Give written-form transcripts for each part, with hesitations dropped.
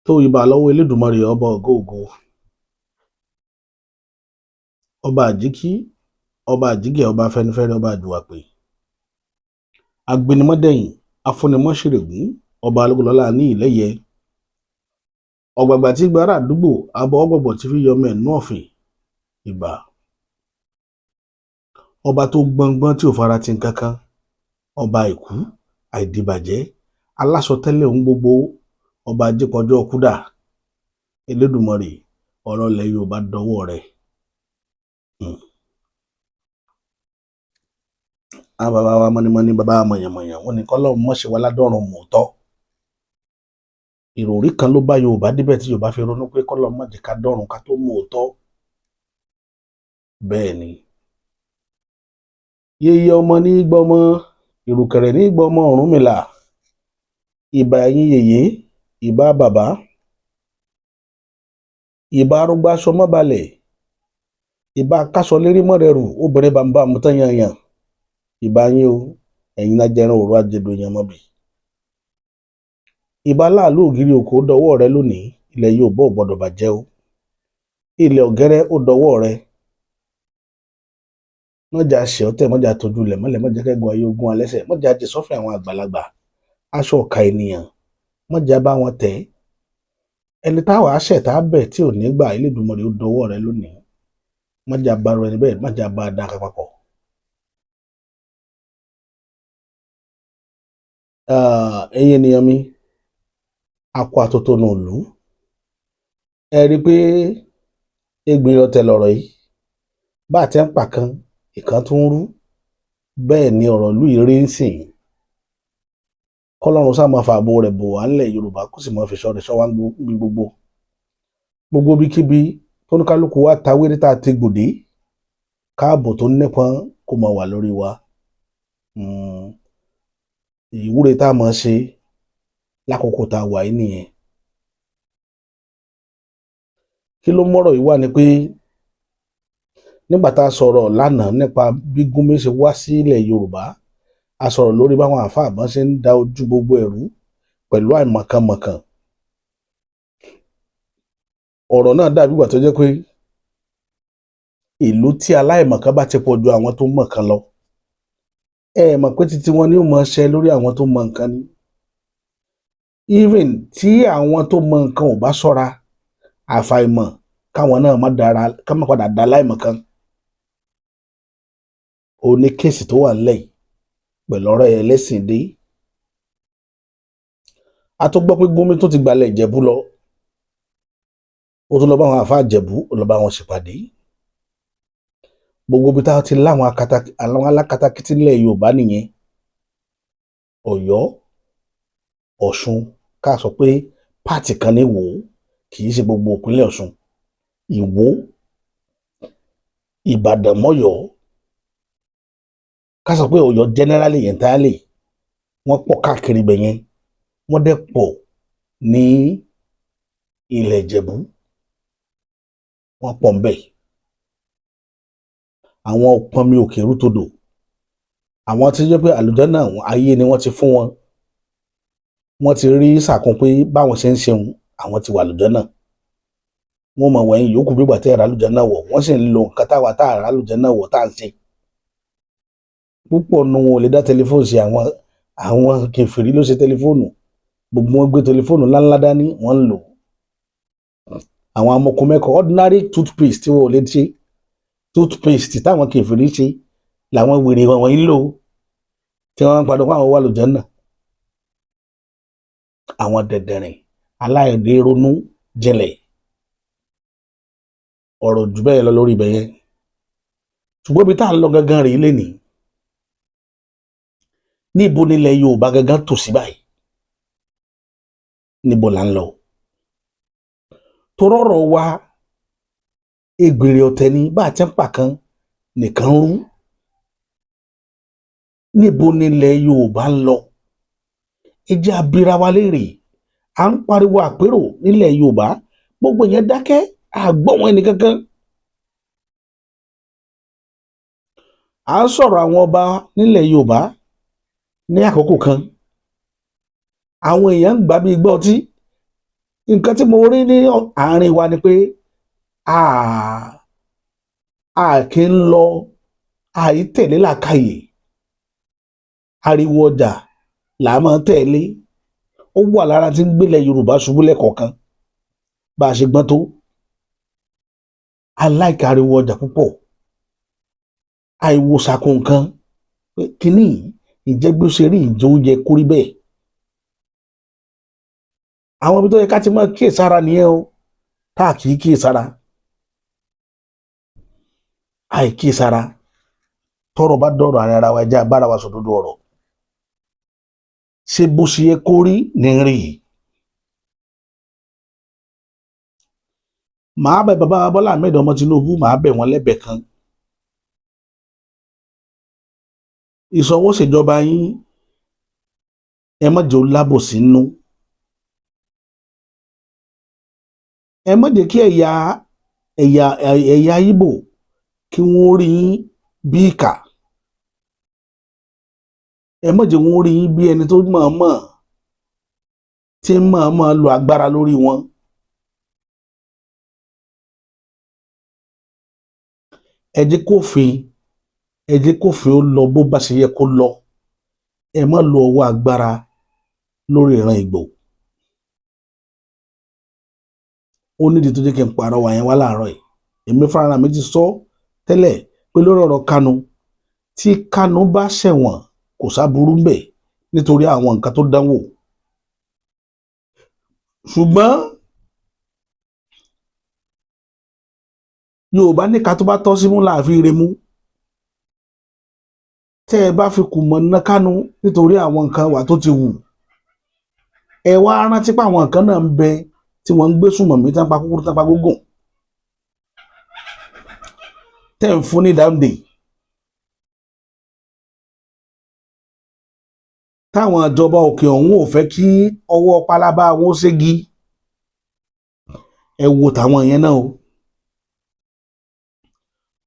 Tó ìbà lọ́wọ́ Elédùmarè, ọba ògo ògo, ọba àjíkí, ọba àjígẹ̀, ọba afẹ́nifẹ́re, ọba àjùwàpè, agbénimọ́dẹ̀yìn, afúnimọ́ṣèrègún, ọba alógúnlọ́lá ní ìlẹ́yẹ, ọ̀gbàgbà tí gbára àdúgbò abọ́ ọgbọ̀gbọ̀ tí fi yọmọ ẹ̀ nú ọ̀fìn. Ìbà ọba tó gbọngbọ́n tí ò fara ti nǹkan kan, ọba àìkú àìdìbàjẹ́, aláṣọtẹ́lẹ̀ ohun gbogbo, ọba ajípọ̀jọ́ kúdà. Elédùmarè, ọ̀rọ̀ ilẹ̀ Yorùbá dọwọ́ rẹ̀. Àwọn bàbá wa mọ́nímọ́ní, bàbá wa mọ̀yànmọ̀yàn, wọ́n ní kọ́lọ́run mọ̀ ṣe wá ládọ́run mòótọ́. Ìròrí kan ló bá Yorùbá débẹ̀ tí Yorùbá fi ronú pé kọ́lọ́run má jẹ́ ká dọ́run ká tó mòótọ́. Bẹ́ẹ̀ ni, yéyé ọmọ ní gbọmọ, ìrùkẹ̀rẹ̀ ní gbọmọ Ọ̀rúnmìlà. Ìbà ẹ̀yin yèyé, ìbà bàbá, ìbà arúgbáṣọ mọ́balẹ̀, ìbà kásọ lérí mọ́rẹ̀rù, obìnrin bàǹbà mú tán yanyan. Ìbà yín o, ẹ̀yin ajẹran òru ajẹdò èèyàn mọ́bì. Ìbà láàlú ògiri òkò, ó dọwọ́ rẹ lónìí. Ilẹ̀ Yorùbá ò gbọdọ̀ bàjẹ́ o. Ilẹ̀ ọ̀gẹ́rẹ́, ó dọwọ́ rẹ. Mọ́jà ṣe ọ́tẹ̀, mọ́jà tójú ilẹ̀ mọ́lẹ̀, mọ́jà kẹ́gun ayé ogún alẹ́sẹ̀, mọ́jà jẹ sọ́fìn àwọn àgbàlagbà, aṣọ ọ̀ka ènìyàn, mọ́jà bá wọn tẹ̀. Ẹni táwa ṣẹ̀ tá a bẹ̀ tí ò ní gbà, Elédùmarè, ó dọwọ́ rẹ lónìí. Mọ́jà bá rẹ níbẹ̀, mọ́jà bá a dá papọ̀. Ẹ̀yin ènìyàn mi, a kó àtótónu ìlú. Ẹ rí i pé egbin ọ̀tẹ̀ lọ̀rọ̀ yìí, bá a ti ń pa kan, ìkan tún ń rú. Bẹ́ẹ̀ ni ọ̀rọ̀ ìlú yìí rí ń sìn. Kọ́lọ́run sá máa fààbò rẹ̀ bò wá ńlẹ̀ Yorùbá, kó sì máa fi ṣọ́ rẹ̀ ṣọ́ wá níbi gbogbo. Gbogbo ibikíbi tóníkálukú wa ta wéré tá a ti gbòdé, káàbò tó nípọn kó máa wà lórí wa. Ìwúre tá a máa ṣe lákòókò tá a wà yìí nìyẹn. Kí ló mọ́rọ̀ yìí wà ni pé nígbà tá a sọ̀rọ̀ lánàá nípa bí Gúnmi ṣe wá sílẹ̀ Yorùbá, a sọ̀rọ̀ lórí báwọn àáfàá bọ́n ṣe ń da ojú gbogbo ẹ̀rú pẹ̀lú àìmọ̀kànmọ̀kàn. Ọ̀rọ̀ náà dàbí ìgbà tó jẹ́ pé ìlú tí aláìmọ̀kan bá ti pọ̀ ju àwọn tó mọ̀kan lọ, ẹ mọ̀ pé títí wọn ni ó mọ̀ ṣe lórí àwọn tó mọ̀ nǹkan ni. Even tí àwọn tó mọ̀ nǹkan ò bá ṣọ́ra, àfàìmọ̀ káwọn náà má dára, ká má padà dá láìmọ̀kan. Ó ní case tó wà nílẹ̀ yìí pẹ̀lú ọ̀rọ̀ ẹlẹ́sìn dé. A tó gbọ́ pé Gúnmi tó ti gbalẹ̀ Ìjẹ̀bú lọ, ó tún lọ bá àwọn àáfàá Ìjẹ̀bú, ó lọ bá wọn ṣèpàdé. Gbogbo ibi tá a ti láwọn àwọn alákatakítí nílẹ̀ Yorùbá nìyẹn. Ọ̀yọ́, Ọ̀ṣun, ká sọ pé part kan ní Ìwó, kì í ṣe gbogbo ìpínlẹ̀ Ọ̀ṣun. Ìwó, Ìbàdàn mọ́yọ́, ká sọ pé Ọ̀yọ́ generally, entirely, wọ́n pọ̀ káàkiri ibẹ̀ yẹn. Wọ́n dẹ̀ pọ̀ ní ilẹ̀ Ìjẹ̀bú, wọ́n pọ̀ ń bẹ̀. Àwọn pọnmi òkè rútodò, àwọn tí jẹ́ pé àlùjánnà ayé ni wọ́n ti fún wọn, wọ́n ti rí sàkún pé báwọn ṣe ń ṣeun, àwọn ti wà àlùjánnà. Wọ́n mọ̀ wẹ̀yìn yòókù bí ìgbà tẹ́ ẹ̀rọ àlùjánnà wọ̀, wọ́n sì ń lo nǹkan táwa tá àrà àlùjánnà wọ̀ tá à ń ṣe. Púpọ̀ nu wọn ò lè dá tẹlifóònù ṣe. Àwọn kèfèrí ló ṣe tẹlifóònù. Gbogbo wọn gbé tẹlifóònù ńláńlá dání, wọ́n ń lò. Àwọn amọ̀kùnmẹ́kọ̀, ordinary toothpaste tí wọn ò lè ṣe, toothpaste táwọn kèfèrí ṣe làwọn wèrè wọ̀nyí ń lò, tí wọ́n ń padà fún àwọn wà àlùjánnà. Àwọn dẹ̀dẹ̀rìn aláìlérònú jinlẹ̀. Ọ̀rọ̀ jù bẹ́ẹ̀ lọ lórí ibẹ̀ yẹn, ṣùgbọ́n ibi tá à ń lọ gangan rèé lénìí. Níbo nílẹ̀ Yorùbá gangan tò sí báyìí? Níbo là ń lọ? Torọ́rọ̀ wa ègbèrè ọ̀tẹ̀ ni, bá a ti ń pa kan nìkan rú. Níbo nílẹ̀ Yorùbá ń lọ? Ẹ jẹ́ a bira wa léèrè. À ń pariwo àpérò nílẹ̀ Yorùbá, gbogbo yẹn dákẹ́, àgbọ̀ wọn ẹnì kankan. À ń sọ̀rọ̀ àwọn ọba nílẹ̀ Yorùbá ní àkókò kan, àwọn èèyàn ń gbà bí igbá ọtí. Nǹkan tí mo rí ní àárín wa ni pé a kì í lọ àìtẹ̀lé làákàyè, ariwo ọjà là á máa tẹ̀lé. Ó wà lára tí ń gbélé Yorùbá ṣubú lẹ́kọ̀ọ̀kan bá a ṣe gbọ́n tó. Aláìka ariwo ọjà púpọ̀, àìwò sàkó nǹkan pé kínní ìjẹ́ bí ó ṣe rí, ìjẹ́ ó yẹ kó rí bẹ́ẹ̀. Àwọn ibi tó yẹ ká ti máa kíyèsára nìyẹn o, tá a kì í kíyèsára, àìkíyèsára. Tọ́rọ̀ bá dọ̀rọ̀ àárín ara wa, ẹ jẹ́ á bára wa sòdodo ọ̀rọ̀. Ṣé bó ṣe yẹ kó rí ní rí yìí? Màá bẹ̀ bàbá Bọ́lá Ahmed ọmọ Tinubu, màá bẹ̀ wọ́n lẹ́bẹ̀ẹ́ kan. Ìṣọwọ́ṣèjọba yín, ẹ má jẹ́ ó lábòsí nínú. Ẹ má jẹ́ kí ẹ̀yà Ìgbò kí wọ́n rí yín bí ìkà. Ẹ má jẹ́ wọ́n rí yín bí ẹni tó mọ̀ọ́mọ̀ tí ń mọ̀ọ́mọ̀ lo agbára lórí wọn. Ẹ jẹ́ kófin, ẹ jẹ́ kófin ó lọ bó bá ṣe yẹ kó lọ. Ẹ má lo ọwọ́ agbára lórí ìran Ìgbò. Ó nídìí tó jẹ́ kí n pàrọwà yẹn wá láàárọ̀ yìí. Èmi fúnra mi ti sọ tẹ́lẹ̀ pé lórí ọ̀rọ̀ Kanu, tí Kanu bá ṣẹ̀wọ̀n, kò sáburú ń bẹ̀ nítorí àwọn nǹkan tó dánwò. Ṣùgbọ́n Yorùbá ní ká tó bá tọ́ símú láàfin remú. Tẹ́ ẹ bá fi kùmọ̀ ná Kanu nítorí àwọn nǹkan wà tó ti wù, ẹ wá rántí pé àwọn nǹkan náà ń bẹ tí wọ́n ń gbé sùmọ̀mí, tán pa kúkúrú, tán pa gúngùn, tẹ́ ń fún ní dáńdè, táwọn ìjọba òkè ọ̀hún ò fẹ́ kí ọwọ́ pálábá wọn ó ségi. Ẹ wo tàwọn yẹn náà o.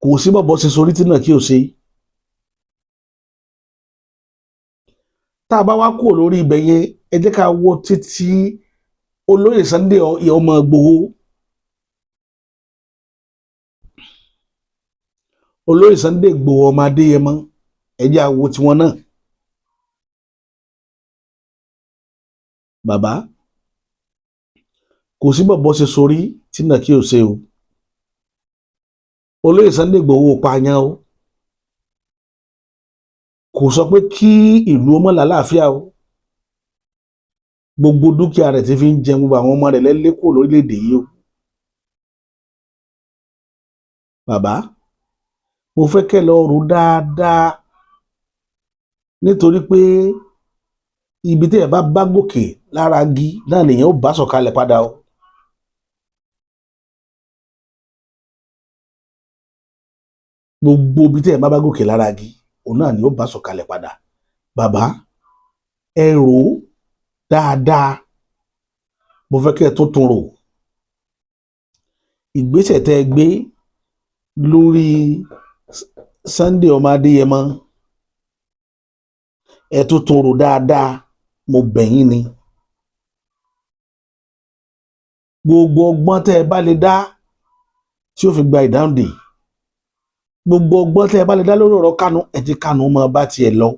Kò sí bọ̀bọ̀ ṣe sorí tí náà kí o ṣe. Tá a bá wá kúrò lórí ibẹ̀ yẹn, ẹ jẹ́ ká wo títí olóyè Sunday ọmọ Ìgbòho. Olóyè Sunday Ìgbòho ọmọ Adéyẹmọ, ẹ jẹ́ á wo tiwọn náà. Bàbá, kò sí bọ̀bọ̀ ṣe sorí tí náà kí o ṣe o. Olóyè Sunday Ìgbòho pààyàn o. Kò sọ pé kí ìlú ọmọ làlàáfíà o. Gbogbo dúkìá rẹ̀ ti fi ń jẹun, gbogbo àwọn ọmọ rẹ̀ lẹ́lẹ́kọ̀ọ́ lórílẹ̀‐èdè yìí o. Bàbá, mo fẹ́ kẹ́ lọ rò dáadáa, nítorí pé ibi tí ẹ bá bá gòkè lára igi náà lèèyàn ó bá sọ̀kalẹ̀ padà o. Gbogbo ibi tí ẹ bá bá gòkè lára igi, òun náà ni ó bá sọ̀kalẹ̀ padà. Bàbá, ẹ rò ó dáadáa. Mo fẹ́ kẹ́ ẹ tó tún rò. Ìgbésẹ̀ tẹ́ ẹ gbé lórí Sunday ọmọ Adéyẹmọ, ẹ tó tún rò dáadáa, mo bẹ̀ yín ni. Gbogbo ọgbọ́n tẹ́ ẹ bá lè dá tí ó fi gba ìdáǹdè, gbogbo ọgbọ́n tẹ́ ẹ bá lè dá lórí ọ̀rọ̀ Kanu, ẹ ti Kanu máa bá tiẹ̀ lọ.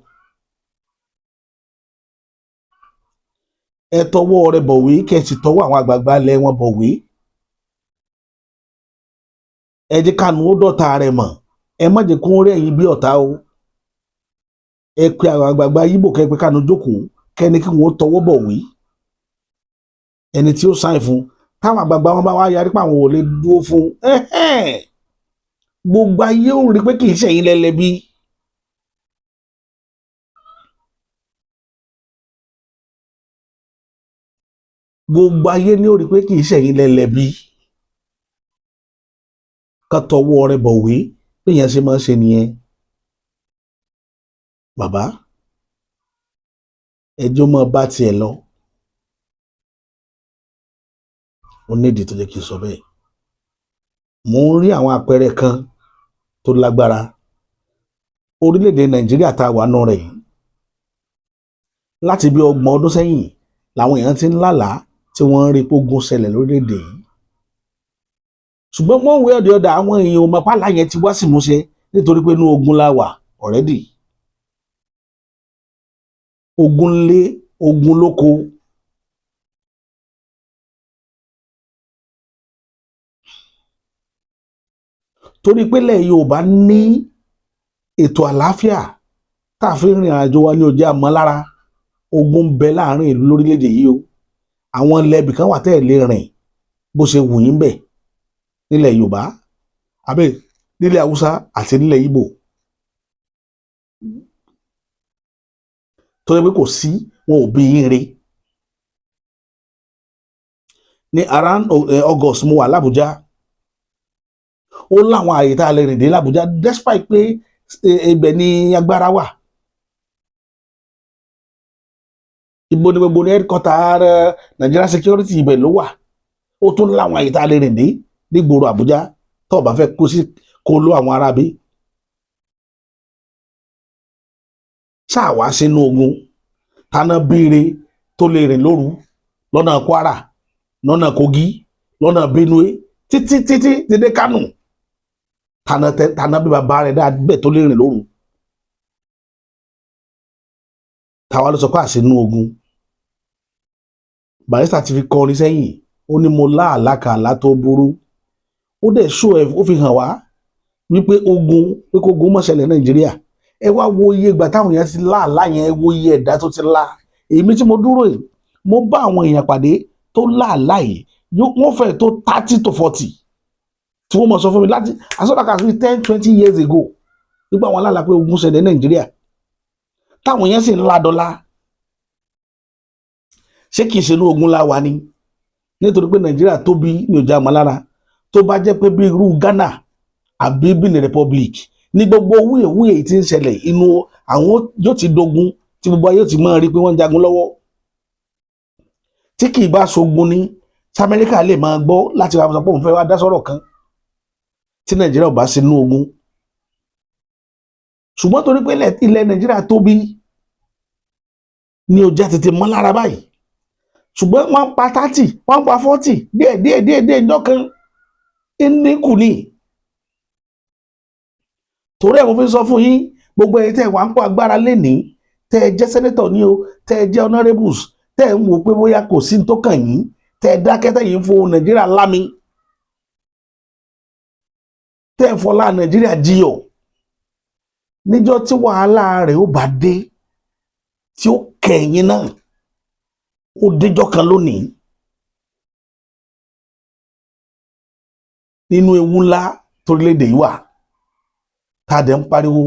Ẹ tọwọ́ rẹ̀ bọ̀wé, kẹ́ ẹ sì tọwọ́ àwọn àgbààgbà ilẹ̀ wọn bọ̀wé. Ẹ jẹ́ Kanu ó dọ̀tá rẹ̀ mọ̀. Ẹ má jẹ́ kó rí ẹ̀yin bí ọ̀tá o. Ẹ pe àwọn àgbààgbà Yíbò, kẹ́ ẹ pe Kanu jókòó, kẹ́ ẹ ní kí wọ́n tọwọ́ bọ̀wé ẹni tí ó sáìn fún. Táwọn àgbààgbà wọn bá wá yarí pé àwọn ò lè dúró fún, gbogbo ayé ò rí pé kì í ṣẹ̀yin lẹ́lẹ́bí. Gbogbo ayé ní ó rí pé kì í ṣẹ̀yin lẹ́lẹ́bí. Ká tọwọ́ rẹ̀ bọ̀wé bí èèyàn ṣe máa ń ṣe nìyẹn. Bàbá, ẹjọ́ máa bá tiẹ̀ lọ. Ó nídìí tó jẹ́ kí n sọ bẹ́ẹ̀. Mò ń rí àwọn àpẹẹrẹ kan tó lágbára. Orílẹ̀-èdè Nàìjíríà tá a wà nù rẹ̀ yìí, láti bí 30 ọdún sẹ́yìn làwọn èèyàn ti ń lálàá tí Tí wọ́n ń rí pé ogun ṣẹlẹ̀ lórílẹ̀‐èdè yìí, ṣùgbọ́n one way or the other, àwọn èèyàn ò mọ̀ pálá yẹn ti wá sí ìmúṣẹ, nítorí pé inú ogun la wà already. Ogun lé ogun lóko. Torí pé ilẹ̀ Yorùbá ní ètò àlàáfíà tá a fi ń rìnrìn àjò wa ní òjá àmọ́ lára ogun ń bẹ láàrin ìlú lórílẹ̀‐èdè yìí o. Àwọn ilẹ̀ ibì kan wà tẹ́ ẹ̀ lè rìn bó ṣe wù yín bẹ̀ nílẹ̀ Yorùbá àbẹ́ nílẹ̀ Haúsá àti nílẹ̀ Ìgbò, tó yẹ pé kò sí, wọn ò bí yín re. Ní around August, mo wà l'Àbújá. Ó láwọn àyè tá a lè rìn dé l'Àbújá, despite pé ibẹ̀ ni agbára wà. Ibo ni gbogbo ní headquarter Nigeria security, ibẹ̀ ló wà. Ó tún láwọn àyè tá a lè rìn dé nígboro Àbújá tó o bá fẹ́ kó sí kó ló àwọn aráabí. Ṣáà wá sínú ogun táná bíire tó lè rìn lóru lọ́nà Kwara, lọ́nà Kogi, lọ́nà Benue, títí títí ti dé Kánò, táná tẹ táná bí bàbá rẹ̀ dáa bẹ́ẹ̀ tó lè rìn lóru? Táwa ló sọ pé àsínú ogun? Barrister ti fi kọrin sẹ́yìn. Ó ní mo lá àlákàlà tó burú. Ó dẹ̀ ṣó ẹ, ó fi hàn wá wípé ogun, pé kó ogun má ṣẹlẹ̀ Nàìjíríà. Ẹ wá wo iye ìgbà táwọn èèyàn ti lá àlá yẹn. Ẹ wo iye ẹ̀dá tó ti lá. Èmi tí mo dúró yìí, mo bá àwọn èèyàn pàdé tó lá àlá yìí, wọ́n fẹ́ tó 30 to 40 tí wọ́n mọ̀ sọ fún mi láti asọ́dàkà sí 10, 20 years ago nígbà wọn lálàá pé ogun ṣẹlẹ̀ Nàìjíríà, táwọn yẹn sì ń lá dọ́là. Ṣé kìí ṣe inú ogun la wà ni? Nítorí pé Nàìjíríà tóbi ní òjá àmọ́lára. Tó bá jẹ́ pé bí irú Ghana àbí Benin Republic ní gbogbo wúyèwúyè tí ń ṣẹlẹ̀, inú àwọn yóò ti dogun, tí gbogbo ayé yóò ti máa rí pé wọ́n ń jagun lọ́wọ́. Tí kì í bá ṣogun ní Amẹ́ríkà lè máa gbọ́ láti wá sọ pé òun fẹ́ wá dá sọ̀rọ̀ kan tí Nàìjíríà ò bá sínú ogun. Ṣùgbọ́n torí pé ilẹ̀ Nàìjíríà tóbi ní ọjà tètè mọ́ lára báyìí. Ṣùgbọ́n wọ́n pa 30, wọ́n pa 40, díẹ̀ díẹ̀ díẹ̀ díẹ̀ ńjọ́ kan ní kù ní. Torí ẹ̀ mo fi sọ fún yín, gbogbo ẹ̀yin tẹ́ ẹ wà ń pọ̀ agbára lénìí, tẹ́ ẹ jẹ́ senator ní o, tẹ́ ẹ jẹ́ honourables, tẹ́ ẹ ń wò pé bóyá kò sí ní tó kàn yín, tẹ́ ẹ dákẹ́, tẹ́ yín ń fo Nàìjíríà lámi, tẹ́ ẹ fọlá Nàìjíríà jiyọ̀, níjọ́ tí wàhálà rẹ̀ ó bá dé tí ó kẹ̀yìn náà, ó déjọ́ kan lónìí nínú ewu ńlá torílẹ̀-èdè yìí wà, tá a dẹ̀ ń pariwo,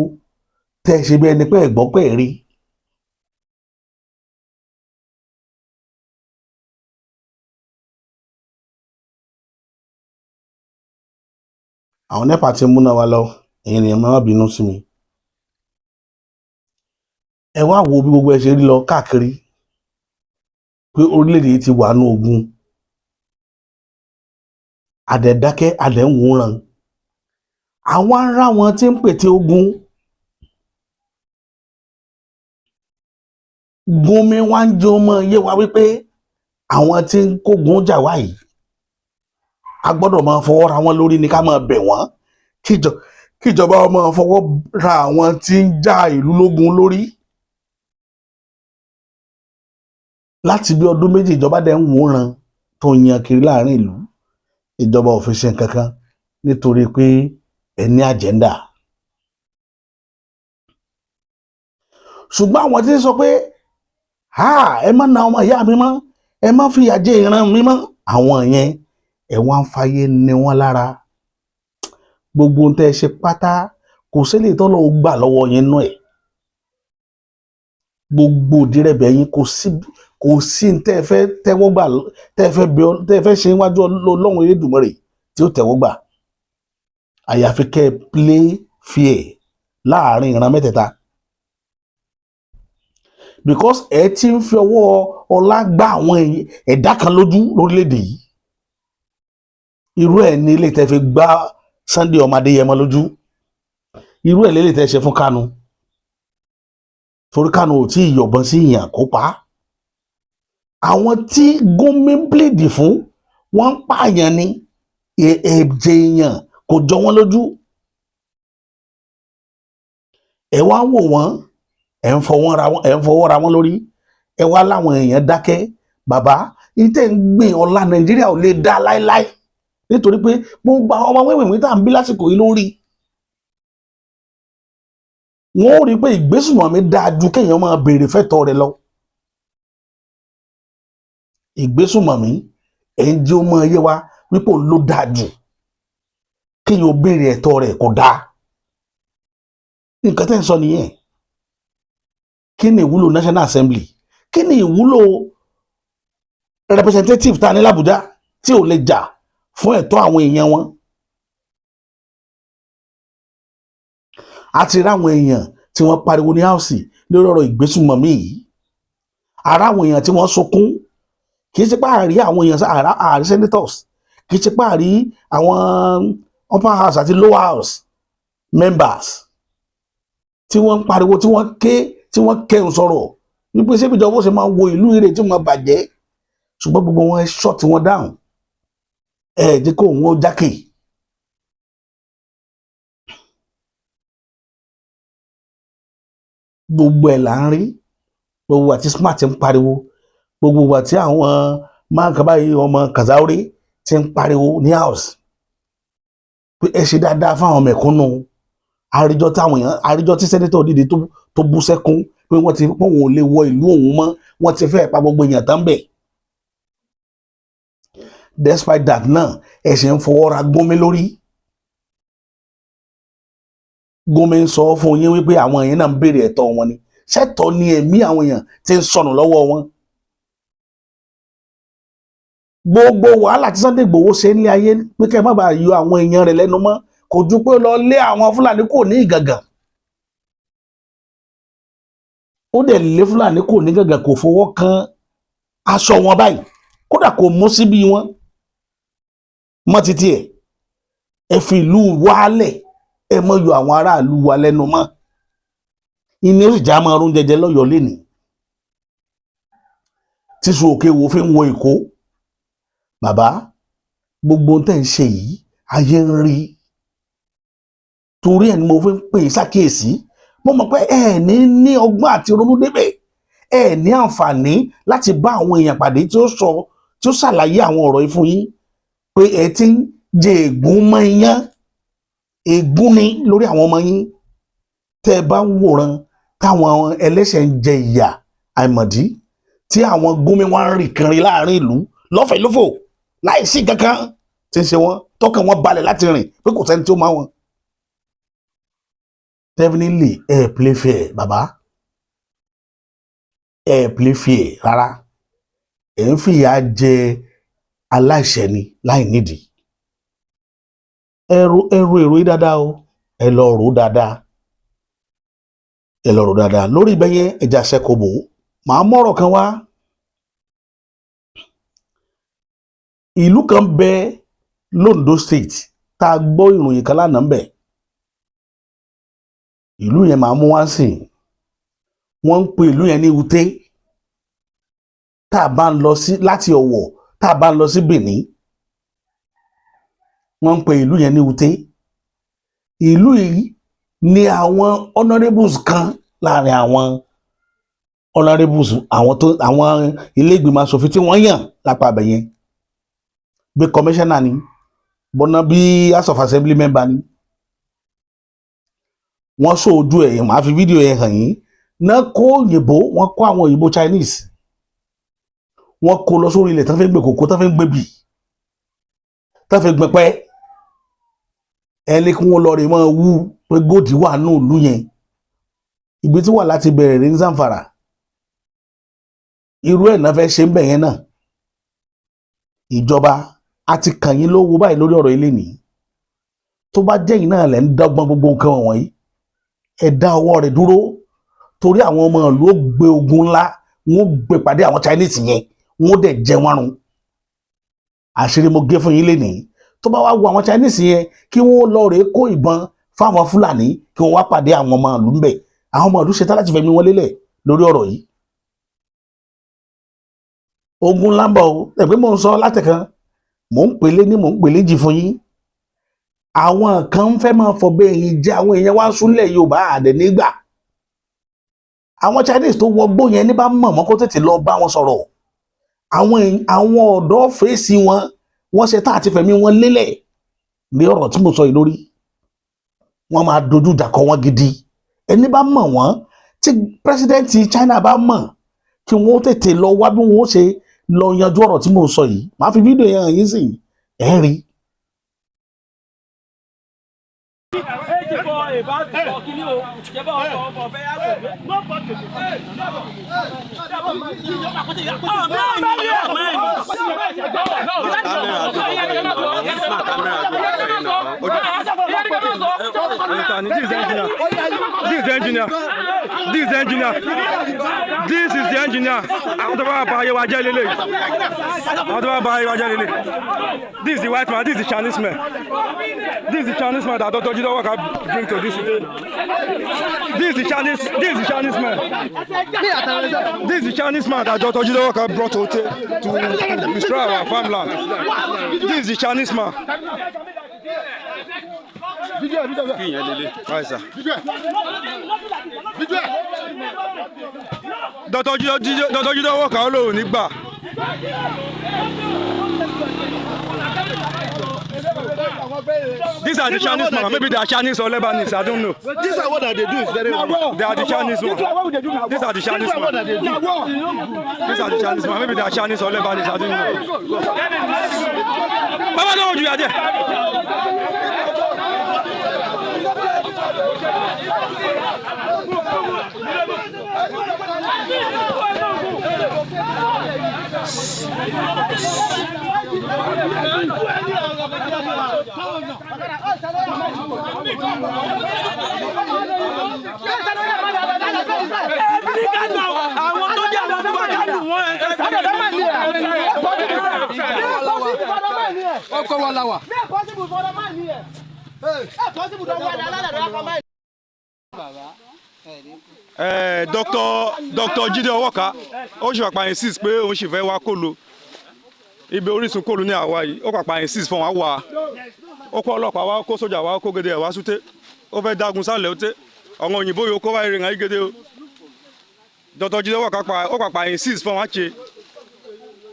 tẹ́ ẹ ṣe bí ẹni pé ẹ gbọ́ pé ẹ rí. Àwọn NEPA ti múná wa lọ. Ẹ̀yin ènìyàn, má bínú sí mi. Ẹ wá wo bí gbogbo ẹ ṣe rí lọ káàkiri pé orílẹ̀-èdè yìí ti wà nú ogun. Àdẹ̀dákẹ́, àdẹ̀ ń wòran. Àwọn ará wọn tí ń pète ogun. Gúnmi wá ń jẹ́ ọmọ yé wa wípé àwọn tí ń kógun jà wá yìí, a gbọ́dọ̀ máa fọwọ́ ra wọn lórí ni, ká máa bẹ̀ wọ́n kíjọba máa fọwọ́ ra àwọn tí ń já ìlú lógun lórí. Láti bí ọdún 2, ìjọba dẹ̀ ń wòran tó ń yan kiri láàrin ìlú. Ìjọba ò fi ṣe nǹkan kan nítorí pé ẹ ní agenda. Ṣùgbọ́n àwọn tí ń sọ pé ẹ má na ọmọ ìyá mi mọ́, ẹ má fìyà jẹ ìran mi mọ́, àwọn yẹn, ẹ wá ń fàyè ní wọn lára. Gbogbo ohun tẹ́ ẹ ṣe pátá, kò sílẹ̀ tọ́lọ́ gbà lọ́wọ́ yẹn nú ẹ̀. Gbogbo òdìrẹ̀bẹ̀ yín, kò sí tẹ́ ẹ fẹ́ tẹ́wọ́ gbà, tẹ́ ẹ fẹ́ bẹ, tẹ́ ẹ fẹ́ ṣe níwájú Ọlọ́run Elédùmarè tí ó tẹ́wọ́ gbà, àyàfi kẹ́ ẹ play fair láàrin ìran mẹ́tẹ̀ẹ̀ta, because ẹ ti ń fi ọwọ́ ọlá gbá àwọn ẹ̀dá kan lójú lórílẹ̀‐èdè yìí. Irú ẹ̀ ní ilé tẹ́ fi gbá Sunday ọmọ Adéyẹmọ lójú. Irú ẹ̀ lélẹ̀ tẹ́ ṣe fún Kanu, torí Kanu ò tí ì yọ̀bọ̀n sí ìyàn kó pa á. Àwọn tí Gumi ń plead fún, wọ́n ń pààyàn ni, ẹ̀jẹ̀ èèyàn kò jọ wọ́n lójú. Ẹ wá ń wò wọ́n, ẹ̀ ń fọwọ́ ra wọ́n, ẹ̀ ń fọwọ́ ra wọ́n lórí. Ẹ wá láwọn èèyàn dákẹ́. Bàbá, ìtẹ̀ ń gbìn ọ̀la Nàìjíríà ò lè dá láéláé, nítorí pé gbogbo àwọn ọmọ wíwìnwí tá à ń bí lásìkò yìí lórí wọn ó rí i pé ìgbésùnmọ̀mí dáa ju kéèyàn máa béèrè fẹ́tọ̀ rẹ̀ lọ. Ìgbésùnmọ̀mí, ẹ̀ ń jẹ́ ó máa yé wa wípé òun ló dáa jù. Kéèyàn ó béèrè ẹ̀tọ́ rẹ̀ kò dáa. Nǹkan tẹ́ ń sọ nìyẹn. Kí ni ìwúlò National Assembly? Kí ni ìwúlò representative tá a ní l'Àbújá tí ò lè jà fún ẹ̀tọ́ àwọn èèyàn wọn? A ti ráwọn èèyàn tí wọ́n pariwo ní house lórí ọ̀rọ̀ ìgbésùnmọ̀mí yìí. Ara àwọn èèyàn tí wọ́n sunkún, kì í ṣe pé àrí àwọn èèyàn, àrí senators, kì í ṣe pé àrí àwọn upper house àti lower house members tí wọ́n ń pariwo, tí wọ́n ké, tí wọ́n kẹun sọ̀rọ̀ wípé ṣé ìjọba ó ṣe máa wo ìlú ire tí wọ́n bàjẹ́. Ṣùgbọ́n gbogbo wọn shut wọn down. Ẹ jẹ́ kó òun ó jákè. Gbogbo ẹ̀ là ń rí. Gbogbo àti Smart ń pariwo, gbogbo àti àwọn máa ń kaba yìí, ọmọ Kazaure ti ń pariwo ní house pé ẹ ṣe dáadáa fáwọn mẹ̀kúnnù. Àríjọ táwọn èèyàn, àríjọ tí senator dìde tó bú sẹ́kún pé wọ́n ti pọ́n òun ò lè wọ ìlú òun mọ́, wọ́n ti fẹ́ pa gbogbo èèyàn tán bẹ̀. Despite that náà, ẹ ṣe ń fọwọ́ ra Gumi lórí. Gumi ń sọ fún yín wípé àwọn èèyàn náà ń béèrè ẹ̀tọ́ wọn ni. Ṣẹ́tọ́ ni ẹ̀mí àwọn èèyàn ti ń sọnù lọ́wọ́ wọn? Gbogbo wàhálà tí Sunday Igboho ṣe ń lé ayé pé kẹ́ ẹ má bàa yọ àwọn èèyàn rẹ̀ lẹ́nu mọ́, kò ju pé lọ lé àwọn Fúlàní kò ní Ìgàngàn. Ó dẹ̀ lé Fúlàní kò ní Ìgàngàn, kò fọwọ́ kan aṣọ wọn báyìí, kódà kò mú síbí wọn mọ́ títí ẹ̀. Ẹ fi ìlú wálẹ̀, ẹ mọ́ yọ àwọn aráàlú wa lẹ́nu mọ́. Ìní ó sì já máa rún jẹjẹ lọ́yọ̀ọ́ lénìí tíṣu òkè wo fi ń wo Èkó. Bàbá, gbogbo ohun tẹ́ ń ṣe yìí, ayé ń rí. Torí ẹ̀ ni mo fi ń pè é ṣàkíyèsí. Mo mọ̀ pé ẹ ní ní ọgbọ́n àti ronú débẹ̀, ẹ ní àǹfààní láti bá àwọn èèyàn pàdé tí ó sọ, tí ó ṣàlàyé àwọn ọ̀rọ̀ yìí fún yín pé ẹ ti ń jẹ ègún mọ́ iyán, ègún ni lórí àwọn ọmọ yín. Tẹ́ ẹ bá ń wòran táwọn ẹlẹ́ṣẹ̀ ń jẹ ìyà àìmọ̀dí, tí àwọn Gumi wọn ń rìn kiri láàrin ìlú lọ́fẹ̀ẹ́ lófò láì sí kankan tí ń ṣe wọn, tọkàn wọn balẹ̀ láti rìn pé kò sẹ́ni tí ó máa wọn. Definitely, ẹ play fair. Bàbá, ẹ play fair rárá. Ẹ ń fìyà jẹ aláìṣẹ̀ ni láì nídìí. Ẹ ro, ẹ ro èrò yìí dáadáa o. Ẹ lọ rò ó dáadáa, ẹ lọ rò ó dáadáa lórí ibẹ̀ yẹn. Ẹja ṣẹkọbò, màá mọ̀rọ̀ kan wá. Ìlú kan bẹ l'Ondo State tá a gbọ́ ìròyìn kan lánàá ń bẹ̀. Ìlú yẹn màá mú wá sí. Wọ́n ń pe ìlú yẹn ní Ute. Tá a bá ń lọ sí láti Ọ̀wọ̀, tá a bá ń lọ sí Benin, wọ́n ń pe ìlú yẹn ní Ute. Ìlú yìí ni àwọn honourables kan láàrin àwọn honourables, àwọn tó àwọn ilé ìgbìmọ̀ asòfin tí wọ́n yàn lápá abẹ yẹn, bí commissioner ni, bọ́nà bí House of Assembly member ni, wọ́n sọ ojú ẹ̀. Màá fi fídíò yẹn hàn yín náà. Kó òyìnbó, wọ́n kó àwọn òyìnbó Chinese, wọ́n kó lọ sórí ilẹ̀ tán fi ń gbé kòkó, tán fi ń gbé bì, tán fi gbẹ pẹ́. Ẹni kí wọ́n lọ rè máa wú pé gold wà ní ìlú yẹn. Ibi tí wà láti bẹ̀rẹ̀ ní Zamfara, irú ẹ̀ náà fẹ́ ṣe ń bẹ̀ yẹn náà. Ìjọba a ti kàn yín lówó báyìí lórí ọ̀rọ̀ ilé nìyí. Tó bá jẹ́ yín náà lẹ́ ń dọ́gbọ́n gbogbo nǹkan wọ̀nyí, ẹ dá ọwọ́ rẹ̀ dúró, torí àwọn ọmọ ìlú ó gbé ogun ńlá, wọn ó gbé pàdé àwọn Chinese yẹn, wọn ó dẹ̀ jẹ wọ́n run. Àṣírí mo gé fún yín lénìí. Tó bá wá wo àwọn Chinese yẹn, kí wọ́n lọ rèé kó ìbọn fáwọn Fúlàní, kí wọ́n wá pàdé àwọn ọmọ ìlú ńbẹ̀. Àwọn ọmọ ìlú ṣetán láti fẹ̀mí wọn lélẹ̀ lórí ọ̀rọ̀ yìí. Ogun lámbọ̀ o. Ẹ̀pẹ́ mò ń sọ látẹ̀kan, mò ń pèlé ní, mò ń pèlé jì fún yín. Àwọn kan ń fẹ́ máa fọbẹ́ yín jẹ́. Àwọn èèyàn wá súnlẹ̀ Yorùbá àdẹ̀ nígbà àwọn Chinese tó wọgbó yẹn ní bá mọ̀ mọ́, kó tètè lọ bá wọn sọ̀rọ̀. Àwọn ọ̀dọ́ fèsì wọn, wọ́n ṣe tá àti fẹ̀mí wọn lélẹ̀ ní ọ̀rọ̀ tí mo sọ yìí lórí. Wọ́n máa dojú ìjà kọ wọn gidi. Ẹni bá mọ̀ wọ́n, tí president China bá mọ̀, kí wọ́n tètè lọ wá bí wọ́n ṣe lọ yanjú ọ̀rọ̀ tí mo sọ yìí. Màá fi fídíò yẹn hàn yín sí ẹ̀ rí. This is the engineer. This is the engineer. This is the engineer. This is the engineer. Àwọn tó bá bá ayé wa jẹ́ lélẹ̀. Àwọn tó bá bá ayé wa jẹ́ lélẹ̀. This is the white man. This is the Chinese man. This is the Chinese man that Dr. Jide Owoka bring to this city. This is the Chinese. This is the Chinese man. This is the Chinese man that Dr. Jide Owoka brought to destroy our farmland. This is the Chinese man. Right, sir. Dr. Jide Owoka ó lóun nígbà. These are the Chinese man. Maybe they are Chinese or Lebanese. I don't know. This is what they do is very wrong. They are the Chinese one. These are the Chinese man. These are the Chinese man. Maybe they are Chinese or Lebanese. I don't know. Baba, don't you are there? Àwọn tó jẹ́ àwọn tó bá kánú wọn. Ọkọ wa la wà. Dr. Jide Owoka ó sì pàpà insist pé òun sì fẹ́ wá kólo ibi orísun kólo ní àwa yìí. Ó pàpà insist fún wa wá, ó kó ọlọ́pàá wá, ó kó sójà wá, ó kó gèdè ẹ̀ wá súté. Ó fẹ́ dágun sálẹ̀, ó tẹ́ àwọn òyìnbó yìí, ó kó wá ìrìn àyè gèdè o. Dr. Jide Owoka pa ó pàpà insist fún wa ṣe,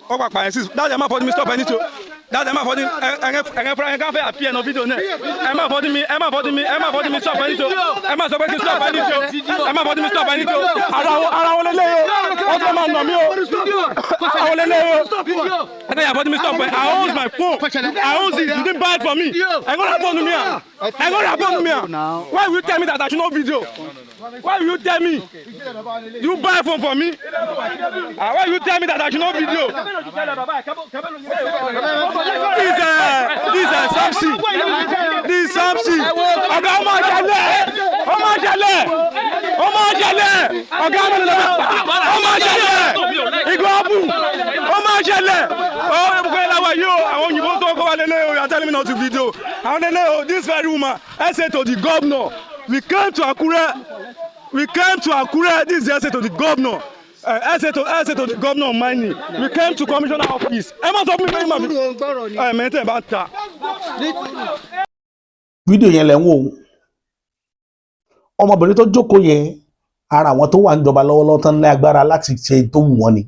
ó pàpà insist. Dáàdì, ẹ má fọdún mi stop ẹni tó. Dáàdì, ẹ má fọdún ẹ̀rẹ́ fúnra yẹn ká fẹ́ àpí ẹ̀nà fídíò náà. Ẹ má fọdún mi, ẹ má fọdún mi, ẹ má fọdún mi stop ẹni tó. Ẹ má sọ pé kí stop ẹni tó. Ẹ má fọdún mi stop ẹni tó. Ara wọn lélẹ̀ o, wọ́n tún máa nà mí o. Ara wọn lélẹ̀ o. Ẹ tẹ́ yà fọdún mi stop ẹ. I own my phone. I own it. You didn't buy it for me. Ẹ gbọ́dọ̀ fóònù mi à, ẹ gbọ́dọ̀ fóònù mi à. Why will you tell me that I should not video? Why will you tell me? You buy phone for me? Ah, why you tell me that I should not video? This Samson. This Samson. Ọ̀gá, ọmọ àjẹlẹ̀. Ọmọ àjẹlẹ̀. Ọmọ àjẹlẹ̀. Ọ̀gá, ọmọ àjẹlẹ̀. Ọmọ àjẹlẹ̀. Ìgò abu. Ọmọ àjẹlẹ̀. Ọ ebùkún ẹ̀ láwa yìí o. Àwọn òyìnbó tó kọ́ wa lélẹ̀ o. You are telling me not to video. Àwọn lélẹ̀ o. This very woman. I say to the governor. We came to Akure. We came to Akure. This is the essay to the governor. Essay to the governor of mining. We came to commissioner office. Ẹ má sọ fún mi pé má fi. Ẹ mẹ́tẹ̀ bá ta. Fídíò yẹn lẹ̀ ń wò ó. Ọmọbìnrin tó jókòó yẹn, ara àwọn tó wà níjọba lọ́wọ́lọ́wọ́ tán ní agbára láti ṣe tó wù wọ́n ni.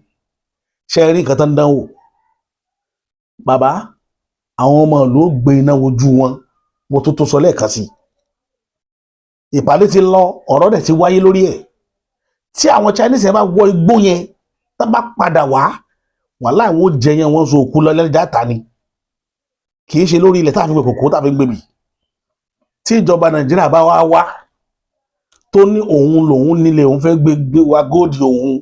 Ṣe é rí nǹkan tó ń dánwò bàbá? Àwọn ọmọ ìlú ó gbé iná wojú wọn. Mo tó tó sọ lẹ́ẹ̀kan sí i, ìpàdé ti lọ, ọ̀rọ̀ dẹ̀ ti wáyé lórí ẹ̀. Tí àwọn Chinese yẹn bá wọ igbó yẹn, tá bá padà wá, wàhálà ìwọ̀n ó jẹ yẹn, wọ́n so òkú lọ lẹ́jà ta ni. Kì í ṣe lórí ilẹ̀ tá a fi gbé kòkó, tá a fi gbé bì. Tí ìjọba Nàìjíríà bá wá wá tó ní òun lòun nílé, òun fẹ́ gbé gbé wa gold òun,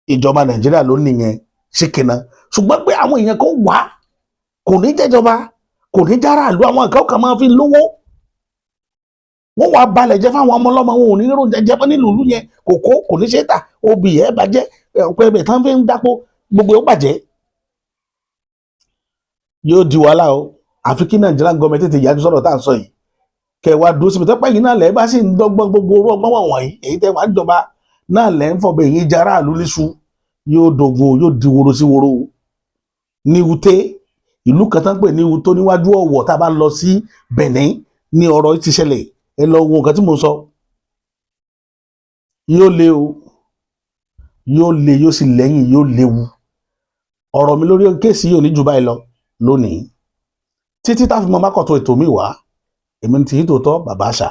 ìjọba Nàìjíríà ló nìyẹn ṣìkìnà. Ṣùgbọ́n pé àwọn èèyàn kan wá, kò ní jẹ́jọba, kò ní jára àlú, àwọn nǹkan kan máa fi lówó, wọ́n wàá balẹ̀ jẹ́ fáwọn ọmọ ọlọ́mọ. Wọn ò ní rò jẹjẹ mọ́ nílùú ìlú yẹn. Kòkó kò ní ṣe é tà, obì ẹ̀ bàjẹ́, ọ̀pẹ ẹbẹ̀ tán fi ń dápò, gbogbo ẹ̀ ó bàjẹ́, yóò di wàhálà o. Àfi kí Nàìjíríà gọọmenti tètè yájú sọ̀rọ̀ tá à ń sọ yìí, kẹ wá dúró síbi tẹ́pẹ́ yìí náà lẹ́ bá sì ń dọ́gbọ́n gbogbo orú ọgbọ́n wọ̀nyí. Èyí tẹ́ wàá jọba náà lẹ́ ń fọbẹ̀ yín jara àlú líṣu. Yóò dogun, yóò di woro sí woro ní Wute, ìlú kan tán pè ní Wute níwájú Ọ̀wọ̀. Tá a bá lọ sí Benin ní ọ̀rọ̀ yìí ti ṣẹlẹ̀. Ẹ lọ wo nǹkan tí mo sọ. Yóò le o, yóò le, yóò sì lẹ́yìn, yóò léwu. Ọ̀rọ̀ mi lórí case yìí ò ní jù báyìí lọ lónìí, títí tá a fi mọ mákọ̀tún ètò mi wá. Èmi ti yí tòótọ́, bàbá àṣà.